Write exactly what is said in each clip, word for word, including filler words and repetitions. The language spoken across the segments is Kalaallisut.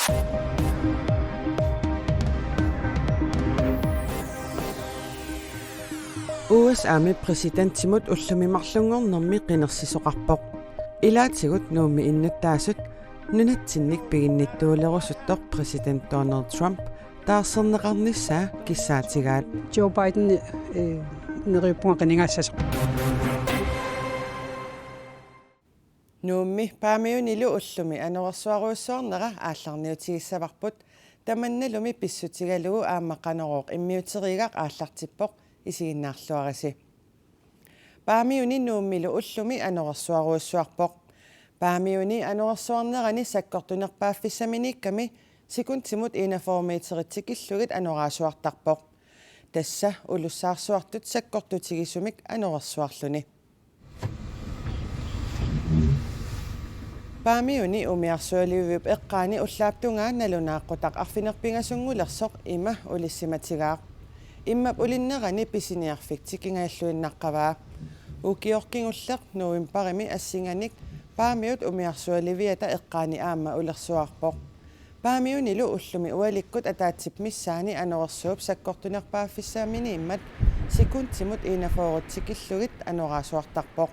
U S A-mi præsidentimut ullumi marlunngornermi qinersisoqarpoq. Ilaatigut Nuummi innuttaasut nunatsinnik piginnittuulerusuttoq præsident Donald Trump taarserneqarnissaa kissaatigaat. Joe Biden, eh, neriuppunga qinigaassasoq. Nuummi Paamiunilu ullumi anorersuarujussuarnera aallarniutigissavarput, tamannalumi pissutigalugu aamma Qanorooq immiuteriigaq aallartippoq, isiginnaarluarisi. Paamiuni Nuummilu ullumi anorersuarujussuarpoq. Paamiuni anorersuarnerani sakkortunerpaaffissaminiikkami sekundimut enogfyrre meterit tikillugit anoraasuartarpoq. Tassa ulussaarsuartut sakkortutigisumik anorersuarluni. Paamiuni umiarsualiviup eqqaani ullaap tungaa nalunaaqutaq arfineq-pingasunngulersoq ima ulissimatigaaq. Immap ulinnerani pisiniarfik tikingajalluinnaqqavaa. Ukioq kingulleq novembarimi assinganik Paamiut umiarsualiviata eqqaani aamma ulersuarpoq. Paamiunilu ullumi ualikkut ataatsip missaani anorersuup sakkortunerpaaffissaminiimmat sekundimut enogfyrre tikillugit anoraasuartarpoq.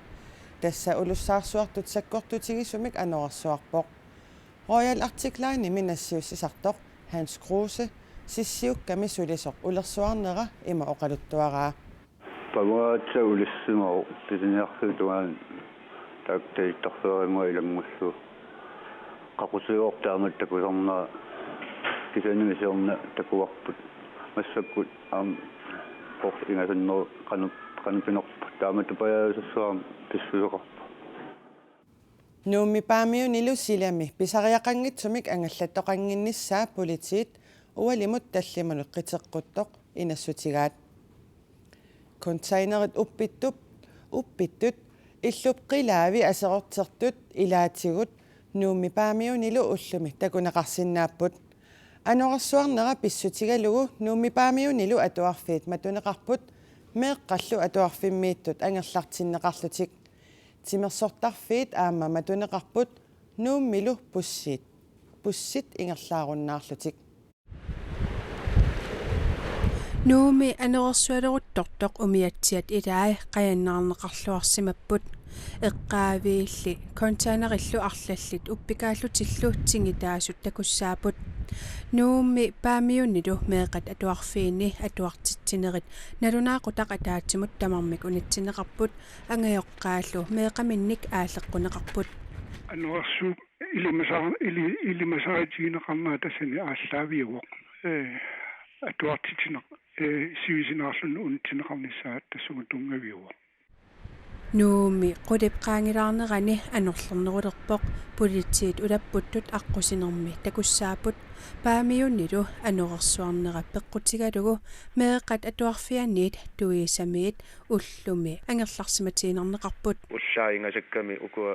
Tassa ulussaarsuartut sakkortutigisumik anorersuarpoq. Royal Arctic Linemi nassiussisartoq Hans Kruse sissiukkami sulisoq ulersuarnera ima oqaluttuaraa. Pavaatsaq ulissimavoq pisiniarfiup tungaanut taakku talittarfeerimmagu ilanngullugu. Qaqusiortaammat takusarnera kisiannimi siorna takuarput. Massakkut aamma qor ingasanneru qanu-, qanupinerput. Taama tupajaasussuarmik pissuseqarpoq. Nuummi Paamiunilu silami pisariaqanngitsumik angallattoqannginnissaa politiit ualimut tallimanut qiteqquttoq inassutigaat. Containerit uppittup, uppittut, illup qilaavi aserortertut ilaatigut Nuummi Paamiunilu ullumi takuneqarsinnaapput. Anorersuarnera pissutigalugu Nuummi Paamiunilu atuarfiit matuneqarput meeqqallu atuarfimmiittut angerlartinneqarlutik. Timersortarfiit aamma matuneqarput Nuummilu bussit, bussit ingerlaarunnaarlutik. Nuummi anorersualeruttortoq umiatsiat ilai qajannaarneqarluarsimapput. Eqqaaviilli containerillu arlallit uppikaallutillu tingitaasut takussaapput. Nuummi Paamiunilu meeqqat atuarfiini atuartitsinerit nalunaaqutaq ataatsimut tamarmik unitsinneqarput, angajoqqaallu meeqqaminnik aalleqquneqarput. Anorersuup ilimasaa-, ili-, ilimasaarutigineqarnera tassani aallaaviuvoq. Ee, atuartitsineq, ee, sivisunaarluni unitsinneqarnissaa tassunga tunngaviuvoq. Nuummi qulip qaangilaarnerani anorlernerulerpoq, politiit ulapputtut aqqusinermi takussaapput. Paamiunilu anorersuarnera peqqutigalugu meeqqat atuarfianniit tuisamiit ullumi angerlarsimatiinnarneqarput. Ullaaq ingasakkami ukua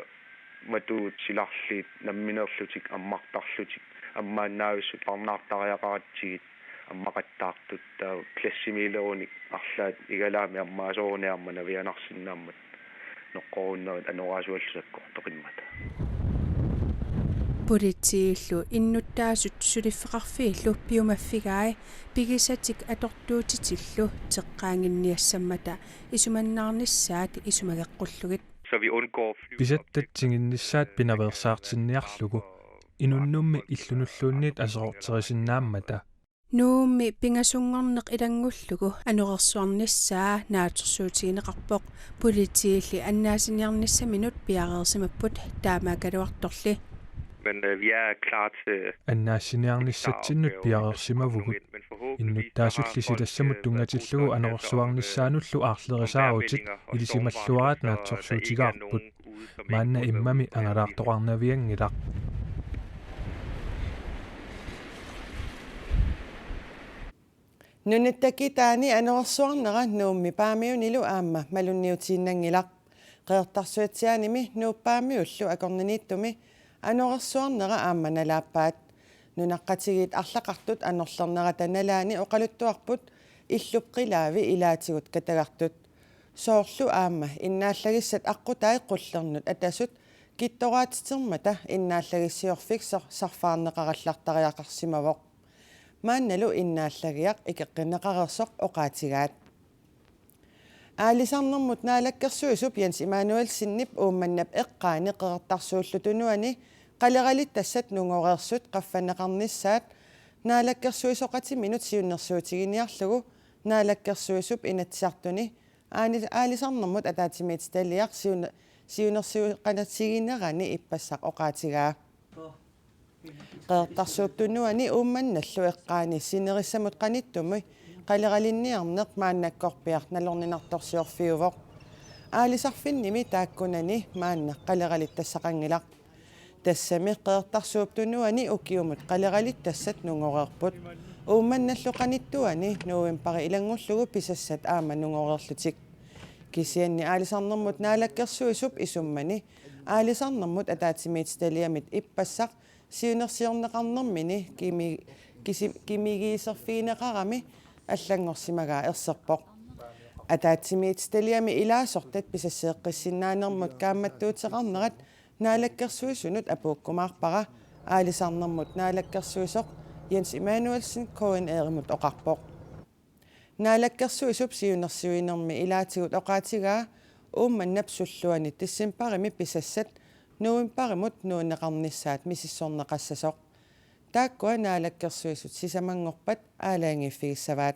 matuut silarliit nammineerlutik ammartarlutik, ammaannaavissut parnaartariaqaratsigit ammaqattaartut, taava klassimiilerunik arlaat igalaami ammaasooruni aamma navianarsinnaammat noqqorunnerit anorersuallu sakkortoqimmata. Politiillu innuttaasut suliffeqarfiillu piumaffigai pigisatik atortuutitillu teqqaannginniassammata isumannaarnissaat isumageqqullugit. Så vi undgår fly- Pisatat tinginnissaat pinaveersaartinniarlugu, inunnummi illunulluunniit aserorterisinnaammata. Nuummi pingasunngorneq ilanngullugu anorersuarnissaa naatsorsuutigineqarpoq, politiilli annaasiniarnissaminut piareersimapput taamaakkaluartorli. Men, øh, vi er klar til Annaasiniarnissatsinnut piareersimavugut. Innuttaasulli silassamut tunngatillugu anorersuarnissaanullu aarlerisaarutit ilisimalluaraat naatsorsuutigaarput. Maanna immami angalaartoqarnavianngilaq. Nunat takitaani anorersuarnera Nuummi Paamiunilu aamma malunniutiinnanngilaq. Qeqertarsuatsiaanimi Nuup Paamiullu akornanniittumi anorersuarnera aamma nalaappaat. Nunaqqatigiit arlaqartut anorlernerata nalaani oqaluttuarput illup qilaavi ilaatigut katagartut. Soorlu aamma innaallagissat aqqutai qullernut atasut Kittoraatitermata innaallagissiorfik sar-, sarfaarneqarallartariaqarsimavoq. Maannalu innaallagiaq ikeqqinneqareersoq oqaatigaat. Aalisarnermut naalakkersuisup Jens Immanuelsenip Uummannap eqqaani Qeqertarsuullu Tunuani qaleralittassat nungoreersut qaffanneqarnissaat naalakkersuisoqatiminut siunnersuutiginiarlugu Naalakkersuisup Inatsisartuni aani-, aalisarnermut ataatsimiititaliaq siun-, siunnersuisoqatigiinnerani ippassaq oqaatigaa. Qeqertarsuup Tunuani Uummannallu eqqaani sinerissamut qanittumi qaleralinniarneq maannakkorpiaq nalorninartorsiorfiuvoq. Aalisarfinnimi taakkunani maanna qaleralittassaqanngilaq. Tassami Qeqertarsuup Tunuani ukiumut qaleralittassat nungoreerput. Uummannallu qanittuani novembari ilanngullugu pisassat aamma nungoreerlutik. Kisianni aalisarnermut naalakkersuisup isummani aalisarnermut ataatsimiititaliamit ippassaq siunnersiorneqarnermini kimi-, kisi-, kimigiiserfigineqarami allanngorsimagaa erserpoq. Ataatsimiititaliami ilaasortat pisasseeqqissinnaanermut kaammattuuteqarnerat naalakkersuisunut apuukkumaarpara aalisarnermut naalakkersuisoq Jens Immanuelsen K N R-imut oqarpoq. Naalakkersuisup siunnersuinermi ilaatigut oqaatigaa Uummannap sulluani decembarimi pisassat novembarimut nuunneqarnissaat misissorneqassasoq. Taakkua naalakkersuisut sisamanngorpat aalajangiiffigissavaat.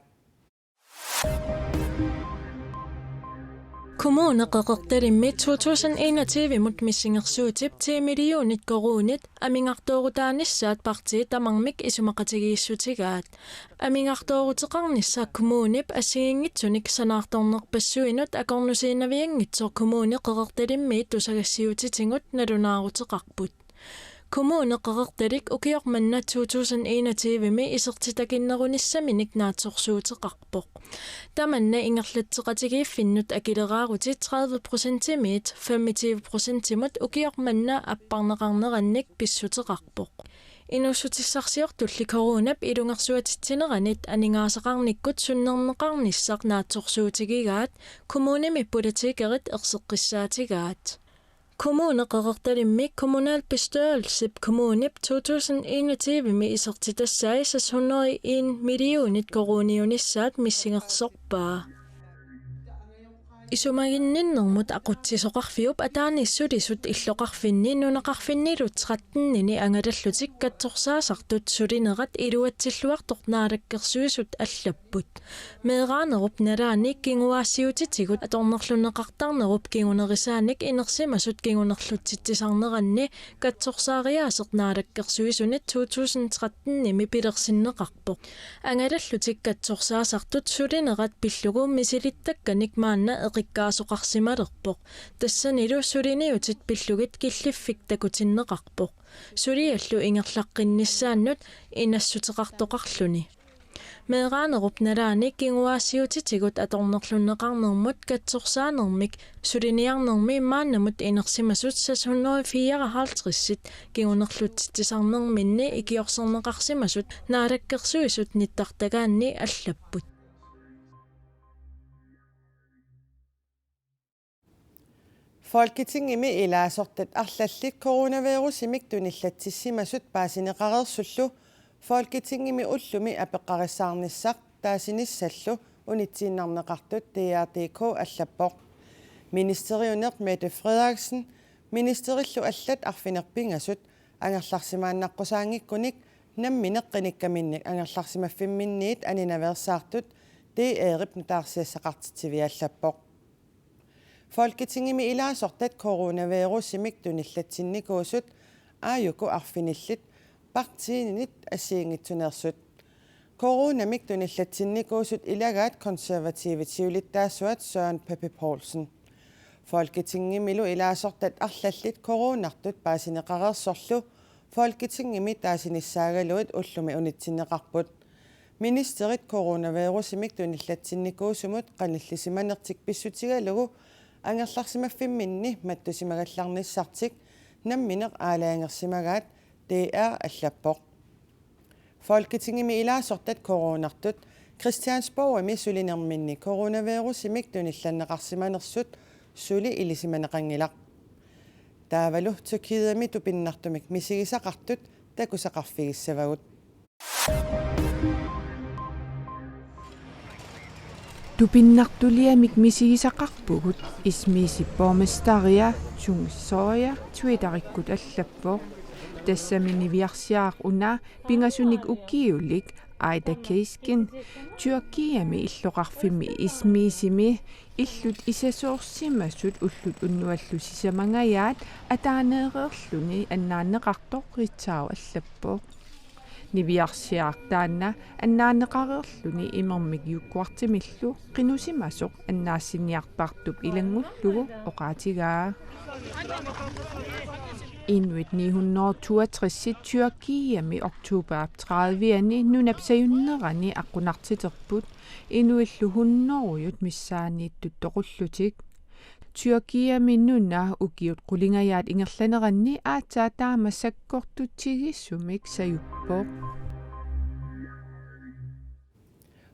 Kommune Qeqertalimmi to tusind enogtyve-mut missingersuutip ti millionit koruunit amigartoorutaanissaat partiit tamarmik isumaqatigiissutigaat. Amigartooruteqarnissaq kommunip assigiinngitsunik sanaartornerpassuinut akornusiinavianngitsoq Kommune Qeqertalimmiit tusagassiuutitigut nalunaaruteqarput. Kommune Qeqertalik ukioq manna to tusind enogtyve-mi isertitakinnerunissaminik naatsorsuuteqarpoq. Tamanna ingerlatseqatigiiffinnut akileraarutit tredive procentimiit femogtyve procentimut ukioq manna apparneqarnerannik pissuteqarpoq. Inuussutissarsiortulli coronap ilungersuatitsineranit aningaasaqarnikkut sunnerneqarnissaq naatsorsuutigigaat kommunimi politikerit erseqqissaatigaat. Kommune Qeqertalimmi kommunalbestyrelsip kommunip to tusind enogtyve-mi isertitassai seks hundrede og en millionit koruuniunissaat missingersorpaa. Isumaginninnermut aqutsisoqarfiup ataani sulisut illoqarfinni nunaqarfinnilu tretten-ini angalallutik katsorsaasartut sulinerat iluatsilluartoq Naalakkersuisut allapput. Meeraanerup nalaani kinguaassiuutitigut atornerlunneqartarnerup kingunerisaanik inersimasut kingunerlutsitsisarneranni katsorsaariaaseq Naalakkersuisuni to tusind tretten-imi pilersinneqarpoq. Angalallutik katsorsaasartut sulinerat pillugu misilittakkanik maanna eqikkaasoqarsimalerpoq. Tassanilu suliniutit pillugit killiffik takutinneqarpoq. Suliallu ingerlaqqinnissaannut inassuteqartoqarluni. Meeraanerup nalaani kinguaassiuutitigut atornerlunneqarnermut katsorsaanermik suliniarnermi maannamut inersimasut seks hundrede fireoghalvtreds-it kingunerlutsitsisarnerminni ikiorserneqarsimasut Naalakkersuisut nittartagaanni allapput. Folketingimi ilaasortat arlallit coronavirusimik tunillatsissimasut paasineqareersullu Folketingimi ullumi apeqqarissaarnissaq taasinissallu unitsiinnarneqartut D R D K allappoq. Ministeriuneq Mette Frederiksen ministerillu allat arfineq-pingasut angerlarsimaannaqqusaanngikkunik nammineq qinikkaminnik angerlarsimaffimminniit aninaveersaartut D R-ip nutaarsiassaqartitsiviit allappoq. Folketingimi ilaasortat coronavirusimik tunillatsinnikuusut aajuku arfinillit partiinit assigiinngitsuneersut. Coronamik tunillatsinnikuusut ilagaat Konservativit siulittaasuat Søren Pape Poulsen. Folketingimilu ilaasortat arlallit coronartut paasineqareersorlu Folketingimi taasinissaagaluit ullumi unitsinneqarput. Ministerit coronavirusimik tunillatsinnikuusumut qanillisimanertik pissutigalugu angerlarsimaffimminni mattusimagallarnissartik nammineq aalajangersimagaat D R allappoq. Folketingimi ilaasortat coronartut Christiansborgimi sulinerminni coronavirusimik tunillanneqarsimanersut suli ilisimaneqanngilaq. Taavalu Tyrkiami tupinnartumik misigisaqartut takusaqarfigissavagut. Tupinnartuliamik misigisaqarpugut, Izmirip borgmesteria Tuncer Soyer Twitterikkut allappoq. Tassami niviarsiaq una pingasunik ukiulik Ayda Keskin Tyrkiami illoqarfimmi Izmirimi illut isasoorsimasut ullut unnuallu sisamangajaat ataaneereerluni annaanneqartoq Ritzau allappoq. Niviarsiaq taanna annaanneqareerluni imermik jukkuartimillu qinusimasoq annaassiniartartup ilanngullugu oqaatigaa. Inuit ni hundrede toogtres Tyrkiami oktober tredive-ani nunap sajunnerani aqqunartiterput, inuillu hundredejut missaanniittut toqullutik. Tyrkiami nuna ukiut qulingajaat ingerlaneranni aatsaat taama sakkortutigisumik sajuppoq.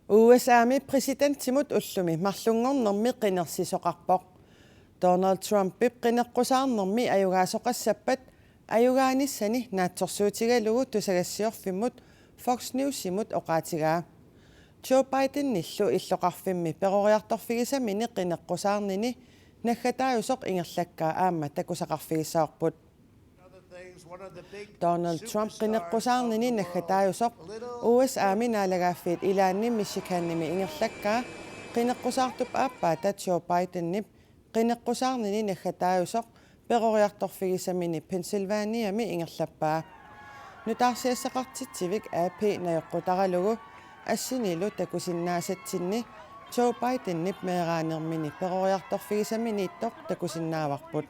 U S A-mi præsidentimut ullumi marlunngornermi qinersisoqarpoq. Donald Trumpip qineqqusaarnermi ajugaasoqassappat ajugaanissani naatsorsuutigalugu tusagassiorfimmut Fox Newsimut oqaatigaa. Joe Bidenillu illoqarfimmi peroriartorfigisamini qineqqusaarnini naggataajusoq ingerlakkaa aamma takusaqarfigissavarput. Donald Trump qineqqusaarnini naggataajusoq U S A-mi naalagaaffiit ilaanni Michiganimi ingerlakkaa qineqqusaartup aappaata Joe Bidenip qineqqusaarnini naggataajusoq peroriartorfigisamini Pennsylvaniami ingerlappaa. Nutaarsiassaqartitsivik A P najoqqutaralugu assinilu takusinnaasatsinni Joe Bidenip meeraanermini peroriartorfigisaminiittoq takusinnaavarput.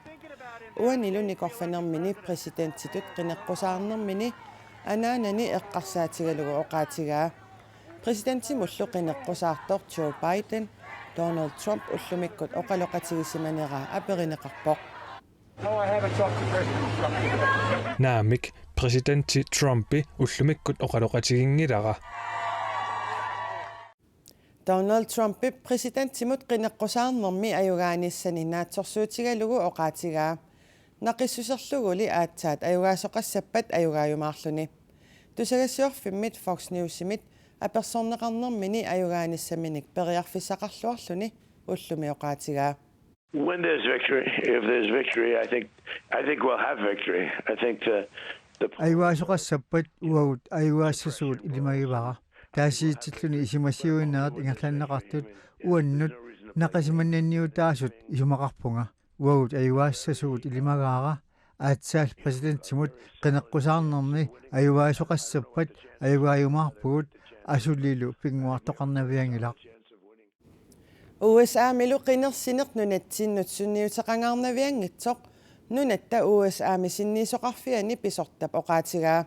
Uanilu nikorfanermini præsidentitut qineqqusaarnermini anaanani eqqarsaatigalugu oqaatigaa. Præsidentimullu qineqqusaartoq Joe Biden Donald Trump ullumikkut oqaloqatigisimaneraa aperineqarpoq. Naamik, præsidenti Trumpi ullumikkut oqaloqatiginngilara. Donald Trumpip præsidentimut qineqqusaarnermi ajugaanissani naatsorsuutigalugu oqaatigaa. Naqissuserluguli aatsaat ajugaasoqassappat ajugaajumaarluni. Tusagassiorfimmit Fox Newsimit apersorneqarnermini ajugaanissaminik periarfissaqarluarluni ullumi oqaatigaa. When there's victory, if there's victory, I think I think we'll have victory. I think the the Ajugaasoqassappat uagut ajugaassasugut ilimagivara. Taasiitsilluni isumasiuinerat ingerlanneqartut uannut naqisimanninniutaasut isumaqarpunga. Uagut ajugaassasugut ilimagaara. Aatsaat præsidentimut qineqqusaarnermi ajugaasoqassappat ajugaajumaarpugut, asulilu pinnguartoqarnavianngilaq. U S A-milu qinersineq nunatsinnut sunniuteqangaarnavianngitsoq nunatta U S A-mi sinniisoqarfiani pisortap oqaatigaa.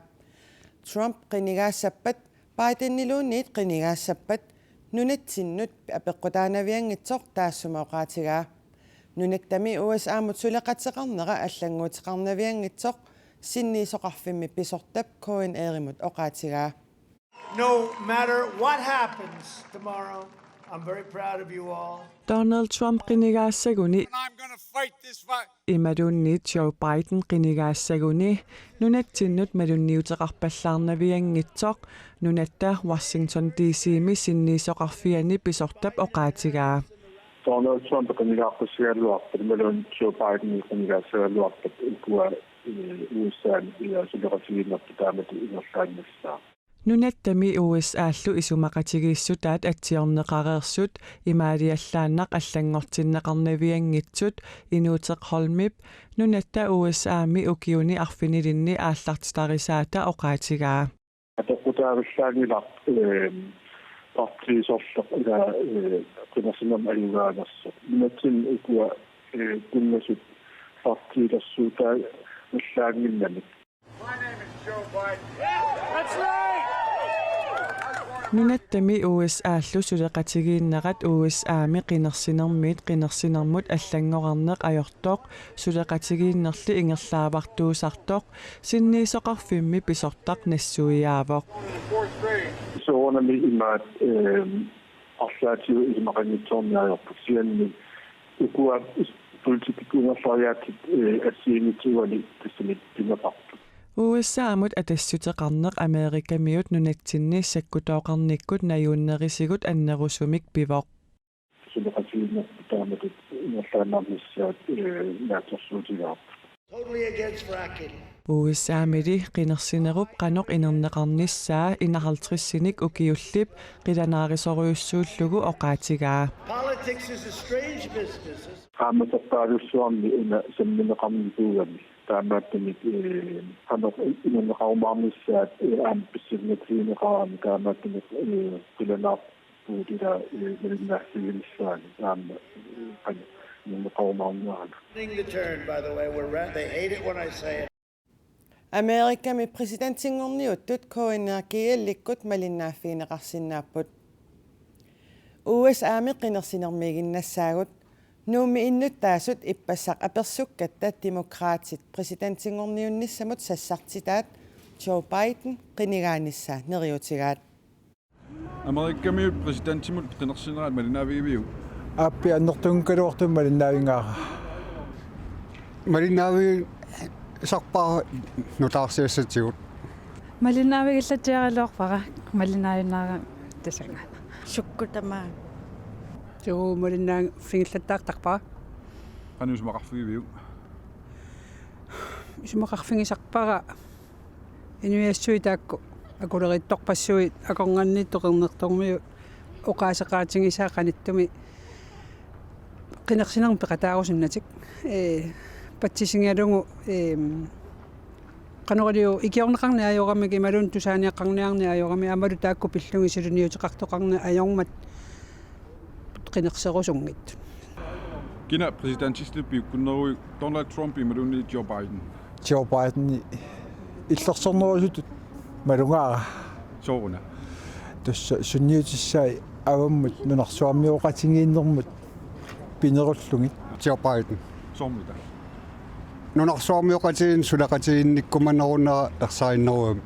Trump qinigaassappat Bideniluunniit qinigaassappat nunatsinnut apeqqutaanavianngitsoq taassuma oqaatigaa. Nunattami U S A-mut suleqateqarnera allannguuteqarnavianngitsoq sinniisoqarfimmi pisortap K N R-imut oqaatigaa. No matter what happens tomorrow, I'm very proud of you all. Donald Trump qinigaassaguni I'm going to fight this fight. Imaluunniit Joe Biden qinigaassaguni nunatsinnut malunniuteqarpallaarnavianngitsoq nunatta Washington D C-mi sinniisoqarfiani pisortap oqaatigaa. Donald Trump qinigaarpassagaluarpat imaluunniit Joe Biden qinigaassagaluarpat ukua U S A-mi suleqatigiinnerput taamatut ingerlaannassaaq. Nunattami U S A-llu isumaqatigiissutaat atsiorneqareersut imaaliallaannaq allanngortinneqarnavianngitsut Inuuteq Holmip nunatta U S A-mi ukiuni arfinilinni aallartitarisaata oqaatigaa. Apeqqutaavallaanngilaq partiit sorleq ila qinersinermi ajugaanersoq. Nunatsinni ukua tunngasut partiilersuutaavallaannginnamik. Nunattami U S A-llu suleqatigiinnerat U S A-mi qinersinermiit qinersinermut allanngorarneq ajortoq suleqatigiinnerli ingerlaavartuusartoq sinniisoqarfimmi pisortaq nassuiaavoq. Soorunami imaat arlaatigut isumaqanngitsoorniarput kisianni ukua Politikkiumerlariaatsit, eh, assigiinngitsuugaluarluni tassani pineqartut. U S A-mut atassuteqarneq Amerikamiut nunatsinni sakkutooqarnikkut najuunnerisigut annerusumik pivoq. Suleqatigiinnerput taamatut ingerlaannarnissaat, eh, naatsorsuutigaarput. Totally against fracking. U S A-mili qinersinerup qanoq inerneqarnissaa enoghalvtredsinik ukiullip qilanaarisorujussuullugu oqaatigaa. Politics is a strange business. Qaammaterpaalussuarni una sammineqarnikuugami. Taamaattumik, eh, qanoq inerneqarumaarnissaat, eh, aamma pissanngatigineqarami taamaattumik, eh, qilanaar- puutila, eh, malinnaaffiginissaani aamma, eh, qanoq inerneqarumaarnerani. Getting the turn, by the way, we're ra-, they hate it when I say it. Amerikami præsidentinngorniuttut K N R G L-ikkut malinnaaffigineqarsinnaapput. U S A-mi qinersinermiiginnassaagut. Nuummi innuttaasut ippassaq apersukkatta Demokraatit præsidentinngorniunnissamut sassartitaat Joe Biden qinigaanissaa neriuutigaat. Amerikamiut præsidentimut qinersinerat malinnaavigiviuk? Aappi annertunngikkaluartumik malinnaavigaara. Malinnaavigisarpara nutaarsiassatigut. Malinnaavigillatsiaraluarpara, malinnaajunnaarami tassanngaannaq. Sukkut tamaat. Suu malinnaaffigillattaartarpara. Qanoq isumaqarfigiviuk? Isumaqarfigisarpara inuiassuit taakku akulerittorpassuit akornanni toqernertormiut oqaaseqaatigisaat qanittumi qinersinermi peqataarusunnatik. Ee, patsisigalugu, ee, qanoq iliorneqarneq ajoramik imaluunniit tusaaniaqqarniarneq ajoramik aammalu taakku pillugit suliniuteqartoqarneq ajormat qinerserusunngitsut. Kina præsidentitut piukkunneruvoq, Donald Trump imaluunniit Joe Biden? Joe Biden illersornerusutut malugaara. Sooruna? Tassa sunniutissai avammut nunarsuarmioqatigiinnermut pinerullugit. Joe Biden. Soormita? Nunarsuarmioqatigiinneq suleqatigiinnikkumanerunera ersarinnerugami.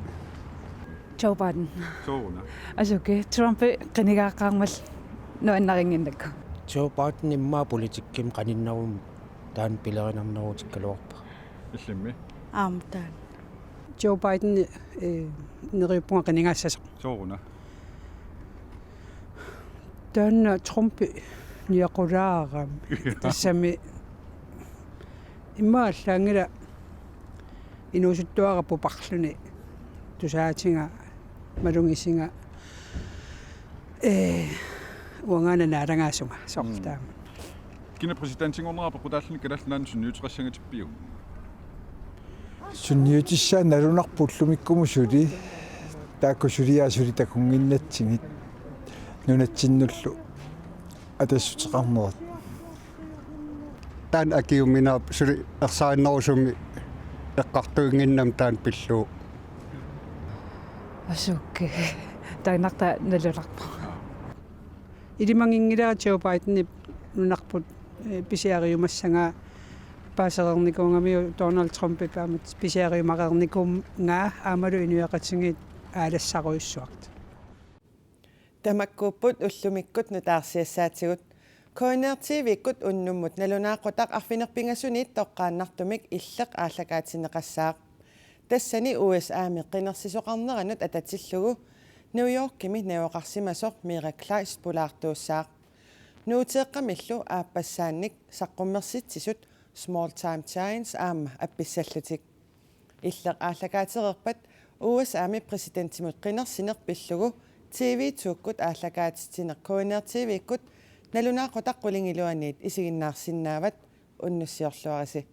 Joe Biden. Sooruna? Asuki, Trumpi qinigaaqqaarmat nuannarinnginnakku. Joe Biden immaqa politikkimi qaninnerummat taanna pilerinarnerutikkaluarpara. Illimmi? Aamma taanna. Joe Biden, eh, neriuppunga qinigaassasoq. Sooruna? Taanna Trumpi niaqulaarami. Tassami immaqa allaanngilaq inuusuttuaraq puparluni tusaatiga malugisiga, ee, uangaana naalagaasunga soorlu. Mm. Taama. Kina præsidentinngornera peqqutaalluni Kalaallit Nunaanni sunniuteqassangatippiuk? Sunniutissaat nalunarpoq ullumikkumut suli, taakku suliaat suli takunnginnatsigit nunatsinnullu atassuteqarnerat. Taanna akiuminaap suli ersarinnerusumik eqqartuinnginnami taanna pillugu. Asuki. Taannartaa nalunarpoq. Ilimaginngilara Joe Bidenip nunarput, eh, pisiariumassagaa paasereernikuugamiuk Donald Trumpip aamma pisiariumareernikuugaa aammalu inuiaqatigiit aalassarujussuartut. Tamakkuupput ullumikkut nutaarsiassaatigut. K N R T V-kkut unnummut nalunaaqutaq arfineq-pingasuniit toqqaannartumik Illeq aallakaatinneqassaaq. Tassani U S A-mi qinersisoqarneranut atatillugu New Yorkimi najugaqarsimasoq Mira Kleist pulaartuussaaq. Nuuteeqqamillu aappassaannik saqqummersitsisut Small Time Giants aamma appissallutik. Illeq aallakaatereerpat U S A-mi præsidentimut qinersineq pillugu T V to-kkut aallakaatitsineq K N R T V-kkut nalunaaqutaq qulingiluaniit isiginnaarsinnaavat, unnussiorluarisi.